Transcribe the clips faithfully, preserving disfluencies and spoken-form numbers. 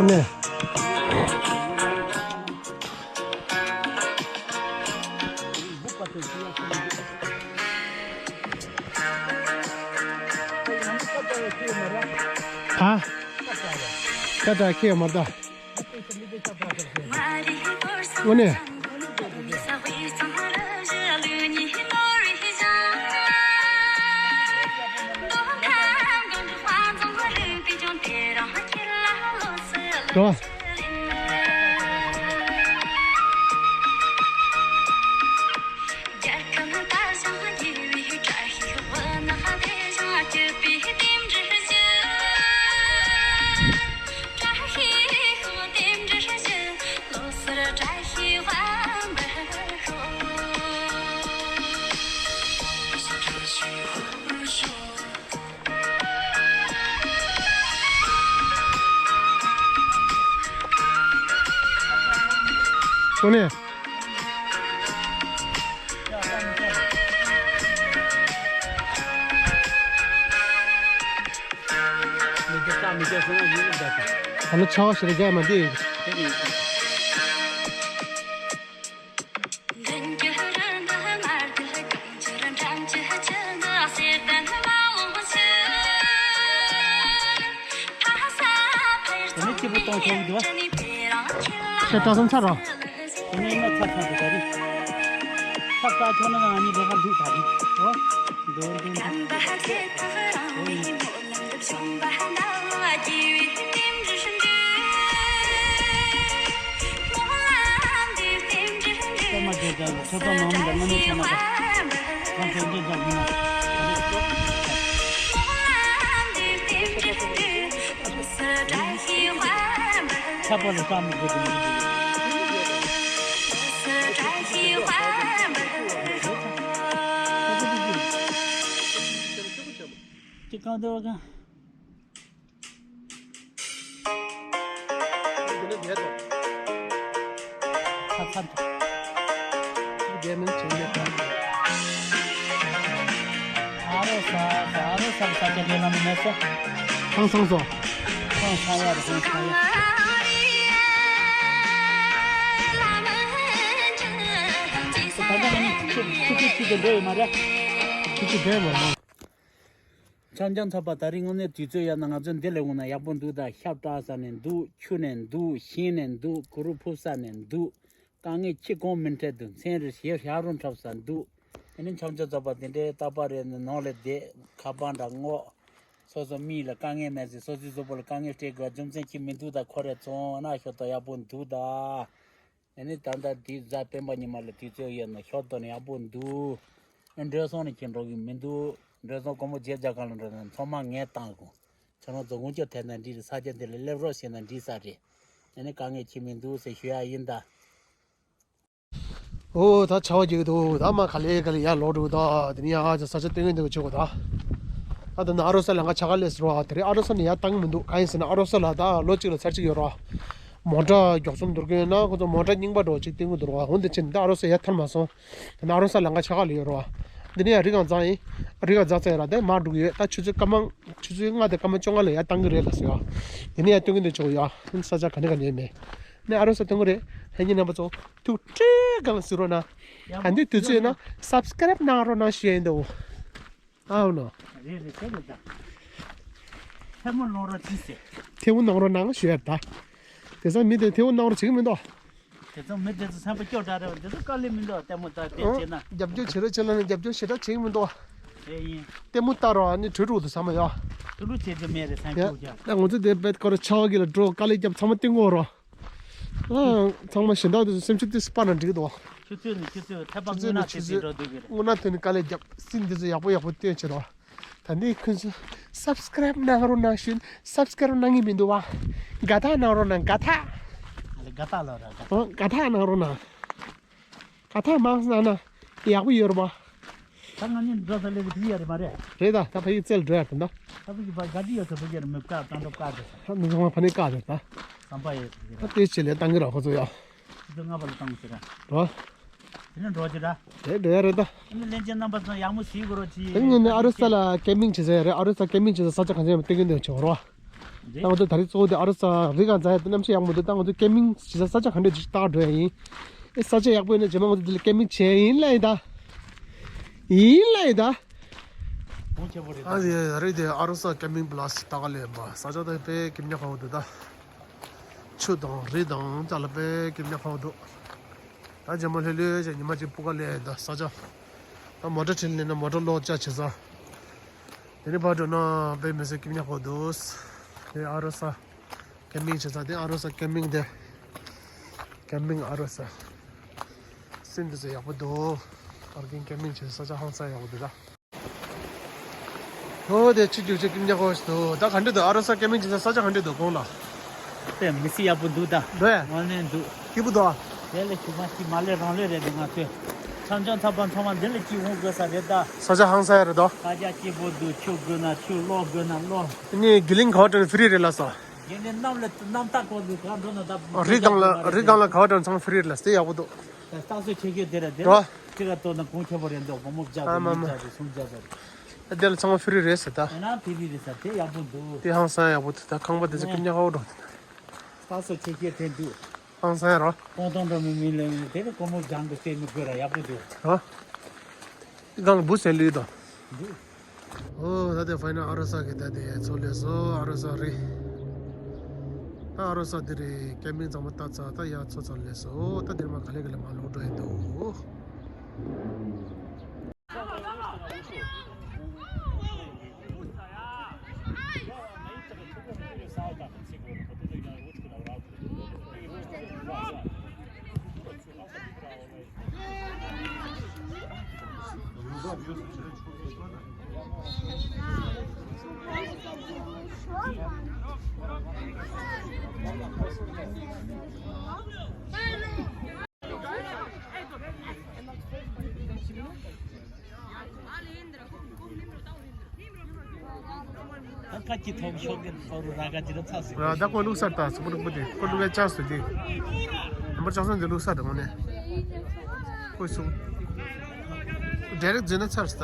ནས། ཨ། ཀ་ཏ་ཁེ་མ་ད། དངོས་གནས། འགྲོ། དངོས་གནས། ད་ནི་ཆར་པ་ཞིག་རྒྱག་མ་བདེ། དེ་ནས་སྐྱིད་པོ་གཏོང་ཐུབ་འདུག་བ། ཁྱེད་སྐྲ་གསུམ་ཚར་རོ། དེ་ནས་ང་ཚར་ཚར་འདུག་ད་རེད། ཚར་ཚར་ཆོག་ན་ང་གཉིས་ལས་ཀ་འདུག་ད་རེད། ཨོ། འདུག་འདུག་འདུག་ཨོ་ཡིན། ཚད་མ་བརྗོད་ཀྱང་ཚོད་ཚོད་མང་མི་ལ་དངོས་གནས་ཚད་མ་དང་། ཁོང་ཚོས་འདི་འདྲ་མིན་ན། ཁྱབ་པ་ལ་བསམ་མི་དགོས་དེ་མི་འདུག་ཅི་གང་དེ་བ་གང་། ཨ་རོ་ས་ས་ཨ་རོ་ས་ས་ཆ་དེ་ལ་མི་ནས་ས། ཁང་སང་སོ། ཁང་ས་ཡ་རེ་ཁང་ས་ཡ། ད་ལྟ་ང་གཉིས་ཆུ་ཆུ་ཆུ་ཆུ་དེ་འགྲོ་ཡོད་མ་རེད། ཆུ་ཆུ་དེ་མ་རེད། འཆམ་འཆམ་ཚོགས་པ། ད་རིང་དངོས་གནས་དུས་ཚོད་ཡོད་ན་ང་ཚོ་འདི་ལས་འོང་ན་ཡག་པོ་འདུག་ད་ཤ་བཀྲ་ས་ནས་འདུག་ཆུ་ནས་འདུག་ཞིང་ནས་འདུག་གུ་རུ་ཕུབ་ས་ནས་འདུག་དཀའ་ངལ་ཅི་གང་མི་འཕྲད་འདུག་མཚན་རེ་ཞེ་ཞག་རུ་འཁྲབ་ས་འདུག་ཨ་ནི་འཆམ་འཆམ་ཚོགས་པ་དེ་འདྲའི་རྟག་པར་རེ་ནས་ནང་ལ་བསྡད་ཁ་པར་འདྲ་སྔོག་སོ་སོ་མི་ལ་དཀའ་ངལ་མེད་ཟེར། སོ་སོའི་གཟུགས་པོ་ལ་དཀའ་ངལ་སྤྲད་དགོས་རྒྱུ་མཚན་ཅི་མི་འདུག་ད་ཁོ་རེ་ཚོང་ན་ཤོད་དོ་ཡག་པོ་འདུག་ད། ཨ་ནི་ད་ལྟ་དེའི་གཟའ་སྤེན་པ་ཉི་མ་ལ་དུས་ཚོད་ཡོད་ན་ཤོག་ཐོག་ནས་ཡག་པོ་འདུག་ཨ་འགྲོ་སོང་ནས་ཁྱེད་འགྲོ་གི་མི་འདུག་འགྲོ་སོང་དགོང་མོ་རྗེས་རྒྱ་གར་ལ་འགྲོ་ན་ཚང་མ་ངས་བཏང་དགོས། ཁྱོད་རང་ཚོ་དགོངས་སྐྱོར་ཐེབས་ན་འགྲིག་རེད། ས་ཆ་འདི་ལ་སླེབས་རོགས་བྱས་ན་འགྲིག་ས་རེད། ཨ་ནི་དཀའ་ངལ་ཁྱེད་མི་འདུག་ཟེར་ཞུ་ཡ་ཡིན་ད། ཨོ་ད་ཆར་པ་རྒྱག་གི་འདུག་ད་མ་ག་ལེ་ག་ལེ་ཡར་ལོག་འགྲོ་གི་འདུག་དེ་ནས་ཡང་ཨ་ཅག་ས་ཆ་སྟོན་གི་འདུག་ཆོག་གི་ད། ཨ་ད་ནི་ཨ་རོ་ས་ལམ་ཁ་ཆག་ག་སླེབས་ཟེར་བ། དེ་རིང་ཨ་རོ་ས་ནས་ཡར་བཏང་གི་མི་འདུག་གང་ཡིན་ཟེར་ན་ཨ་རོ་ས་ལ་ད་ལོ་གཅིག་ལ་ཚར་གཅིག་ཡོད་རེད་བ། མོ་ཊ་མགྱོགས་ཚོམ་འདུག་གི་ཡོད་ན་ཁོ་ཚོ་མོ་ཊ་རྙིང་པ་འདྲ་བོ་ཅིག་བཏོན་གི་འདུག་རེད་བ། འོན་ཏེ་ཕྱིན་ད་ཨ་རོ་ས་ཡར་ཐར་མ་སོང་། ད་ནི་ཨ་རོ་ས་ལམ་ཁ་ཆག་ག་ལ་ཡོད་རེད་བ། འདི་ནས་ཡང་རི་སྒང་འཛེགས་ཡིན། རི་སྒང་འཛེགས་ཚར་ཡོད་ར། དེ་མར་འགྲོ་གི་ཡོད། ད་ཆུ་ཚོད་སྐར་མ་ཆུ་ཚོད་ལྔ་དང་སྐར་མ་བཅོ་ལྔ་ལ་ཡར་བཏང་གི་རེད་ལ་ཟེར་བ། དེ་ནས་ཡར་སྟོན་གི་འདུག་ཆོག་གི་ཡོད། ཨ་ས་ཆ་ག་ནས་ག་ནས་མེད། ནས་ཨ་རོ་ས་སྟོན་གི་རེད། ལྷན་རྒྱས་རྣམ་པ་ཚོ་ཐུགས་ཁྲལ་གང་གཟིགས་རོགས་གནང་། ཡག་པོ་ག་འདུག་དུས་ཚོད་ཡོད་ན་སབ་སི་ཀ་རེབ་གནང་རོགས་གནང་ཞུ་ཡ་ཡིན་འདུག་ཨའོ་ནོ། རེད་རེད་དེ་རེད་ད། ཐལ་མོ་སློང་རོགས་གྱིས་ཟེར། ཐལ་མོ་གནང་རོགས་གནང་ཞུ་ཡ་ད། དེང་སང་མི་དེ་ཐལ་མོ་གནང་རོགས་བྱེད་ཀྱི་མི་འདུག་དེ་ཚོ་མི་དེ་ཚོ་སེམས་པ་སྐྱོ་དྲགས་རེད་བ། དེ་ཚོ་དཀའ་ལས་མི་འདུག་ལྟད་མོ་ལྟ་དེ་ཨང་བྱས་ན། རྒྱབ་སྐྱོར་བྱེད་རོགས་བྱེད་ལབ་ནས་རྒྱབ་སྐྱོར་ཞེ་དྲག་བྱེད་ཀྱི་མི་འདུག་དེ་ཡིན། ལྟད་མོ་ལྟ་རོགས་ཨ་ནི་བྲོས་འགྲོ་འདུག་ཚང་མ་ཡ། ཐུགས་ལུགས་བྱེད་རྒྱུ་མེད་རེད་སེམས་ཡ། སྐྱོ་རྒྱ། ད་ང་ཚོ་དེ་བེད་ཀོ་ར་ཆ་བ་གི་ལ་འགྲོ་དཀའ་ལས་རྒྱབ་ཚང་མ་སྟོན་གོ་རོགས། ཨ། ཚང་མ་གཞན་དག་དེ་ཚོ་སེམས་ཤུགས་དེ་སྤར་ན་འགྲིག་གི་འདུག་བ། ཆུ་ཚོད་ནས་ཆུ་ཚོད་ཐེ་པ་ཆུ་ཚོད་སྔོན་ན་ནས་ཆུ་དེ་དེ་ཚོད་འགྲོ་འདུག་གི་རེད། སྔོན་ན་དེ་ནས་དཀའ་ལས་རྒྱབ་སྲིད་འདི་ཚོ་ཡག་པོ་ཡག་པོ་སྟོན་བྱེད་རོགས། ད་ནི་ཁོང་ཚོ་སབ་སི་ཀ་རེབ་གནང་རོགས་གནང་ཞུ། སབ་སི་ཀ་རེབ་གནང་གི་མི་འདུག་བ། དགའ་རྟགས་གནང་རོགས་གནང་། དགའ་རྟགས། ཨ་ལེ་དགའ་རྟགས་ལབ་ར་དགའ་རྟགས། ཨོ་དགའ་རྟགས་གནང་རོགས་གནང་། དགའ་རྟགས་མང་ཙམ་གནང་ན་ཡག་པོ་ཡོད་རེད་པ། ད་ང་གཉིས་འགྲོ་ས་སླེབས་གི་ཡོད་རེད་མ་རེད། རེད་ད། ད་ཕ་གི་རྩེ་ལ་འགྲོ་ཡ་དེ་འདྲ། ད་ཕ་གི་ཕ་ག་དུས་ཡོད་ས་ཕ་གི་རེད། མི་བཀག་བཏང་འགྲོ་བཀག་དེ། ད་མི་ཚང་མ་ཕ་ནས་བཀག་དེ་ད། ཟམ་པ་ཡོད་ས་ཕ་གི་ད་རེད། དེ་ཆེད་ལས་བཏང་གི་ར་ཁོ་ཚོ་ཡ། ཆུ་ཚོད་ལྔ་པ་ལ་བཏང་ཟེར་ར། རོ། དེ་ནས་འགྲོ་རྒྱུ་ར། དེ་འགྲོ་ཡ་རེད་ད། ཨ་ནི་ལྷན་རྒྱས་རྣམ་པ་ཚོ་ཡག་མོ་གཟིགས་དགོས་རོགས་གྱིས། དེ་ངས་ནི་ཨ་རུ་ས་ལ་ཀེམ་པིང་བྱེད་ས་ཡ་རེད། ཨ་རུ་ས་ཀེམ་པིང་བྱེད་ས་ས་ཆ་གང་ཅི་ཡང་སྟོན་གི་འདུག་ཆོག་རོ། ད་ང་ཚོ་ད་རེས་གཙོ་བོ་དེ་ཨ་རུ་ས་རི་སྒང་འཛེག་ཡ་དེ་གནམ་གཤིས་ཡག་མོ་འདུག་ད་ང་ཚོ་ཀེམ་པིང་བྱེད་ས་ས་ཆ་ག་འདྲ་ཅིག་བལྟ་འགྲོ་ཡ་ཡིན། ཨེ་ས་ཆ་ཡག་པོ་ཡིན་ན་རྗེས་མ་ང་ཚོ་འདི་ལ་ཀེམ་པིང་བྱེད་ཡ་ཡིན་ལབ་ཡིན་ད། ཡིན་ལབ་ཡིན་ད། གོང་ཆེ་པོ་རེད། ཨ་ཡེ་རེད་དེ། ཨ་རུ་ས་ཀེམ་པིང་པ་ལ་སི་ལྟ་ག་ལས་པ། ས་ཆ་ད་དཔེ་ཀེམ་ཉག་ཁ་བོ་འདུག་ད། ཆུ་དང་རི་དང་ཅ་ལག་དཔེ་ཀེམ་ཉག་ཁ་བོ་འདུག་ད་རྗེས་མ་ལྷོད་ལྷོད་བྱས་ཉི་མ་གཅིག་སྤུ་ཀ་ལས་ད་ས་ཆ། ད་མོ་ཊ་ཁྲིད་ལས་ན་མོ་ཊ་ལོག་ཅག་བྱེད་ས། དེ་ནས་ཕར་འགྲོ་ན་དཔེ་མི་སྲིད་ཀེམ་ཉག་ཁ་བོ་འདུག་དེ་ཨ་རུ་ས་ཀེམ་པིང་བྱེད་ས་དེ། ཨ་རུ་ས་ཀེམ་པིང་དེ། ཀེམ་པིང་ཨ་རུ་ས། སེམས་འདི་ཚོ་ཡག་པོ་འདུག་པར་ཀིང་ཀེམ་པིང་བྱེད་ས་ས་ཆ་ཧང་སང་ཡག་པོ་འདུག་ད། ཨོ་དེ་ཆུ་རྒྱུག་ཆུ་ཀེམ་ཉག་ཁ་བོ་ཞིག་འདུག་ད་ག་འདྲ་འདུག་ཨ་རུ་ས་ཀེམ་པིང་བྱེད་ས་ས་ཆ་ག་འདྲ་འདུག་གོང་ལ། དེ་མི་སྲིད་ཡག་པོ་འདུག་ད། འདུག་ཨེ། དངོས་གནས་འདུག་དེ་བུ་དོ། དེ་ལས་ཞུ་མ་ཞིག་མ་ལས་རང་ལས་རེད་འདུག་ང་ཚོས། ཚང་ཆང་ཚགས་པར་ཚང་མ་འདི་ལ་སྐྱིད་འོང་དགོས་ས་རེད་ད། ས་ཆ་ཧང་སང་ཡ་རེད་དོ། ས་ཆ་སྐྱིད་པོ་འདུག་ཆུ་དགོས་ན་ཆུ། གློག་དགོས་ན་གློག་དེ་ནས་དགེ་ལིང་ག་བ་དྲན་ཕི་རི་རེད་ལ་སོ། དགེ་ལིང་གནམ་ལ་གནམ་ཐང་སྐོར་འདུག་ག་འགྲོ་ན་ད། རི་སྒང་ལ་རི་སྒང་ལ་ག་བ་དྲན་ཚང་ཕི་རི་རེད་ལ་སྟེ་ཡག་པོ་འདུག་ད་རྟགས་གསལ་ཆེ་ཤོས་དེ་རེད་དེ། རོ། ཅི་ག་ཏོ་ན་གོང་ཁྱད་པར་རེད་འདུག་སྒོར་མོ་བརྒྱ་དང་ཉིས་བརྒྱ་དང་སུམ་བརྒྱ་དང་། ཨ་དེ་ལ་ཚང་མ་ཕི་རི་རེད་ཟེར་ད། ཨ་ན་ཕི་རི་རེད་ཟེར་དེ་ཡག་པོ་འདུག་དེ་ཧང་སང་ཡག་པོ་འདུག་ད་ཁང་པ་དེ་ཚོ་ཀེམ་ཉག་ཁ་བོ་འགྲོ་དེ་ན། རྟགས་གསལ་ཆེ་ཤོས་དེ་འདུག་ཧང་སང་རོ། ཀོང་ཏོང་འགྲོ་མི་མི་ལེན་དེ་ནི་སྒོར་མོ་བརྒྱ་འདུག་སྟེར་མི་དགོས་ར་ཡག་པོ་འདུག་རོ། སྒང་ལ་འབུ་སེ་ལུས་དང་། འདུག་ཨོ་ད་དེ་ཕ་ཡི་ན་ཨ་རུ་ས་གི་ད་དེ་ཚོ་ལས་སོ། ཨ་རུ་ས་རི། ད་ཨ་རུ་ས་དེ་རི་ཀེམ་པིང་ཚང་མ་ལྟ་ཚར། ད་ཡར་ཚོ་ཚར་ལས་སོ། ད་དེར་མ་ག་ལེ་ག་ལེ་མ་ལོག་འགྲོ་ཡི་འདུག་ད་ཁ་ཅིག་ཐོག་ཤོག་གི་ཐོག་རུ་ར་ག་ཅི་ར་ཚ་ཟིག་ད་ཁོ་ལུག་སར་ད་སུ་པུ་ལུག་པུ་དེ་ཁོ་ལུག་ག་ཅག་སུ་དེ། ནམ་པར་ཅག་སོང་དེ་ལུག་སར་ད་ངོ་ནས། ཁོ་སུ། ཌའི་རེག་ཛེ་ན་ཚར་སུ་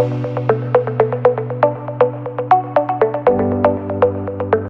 ད།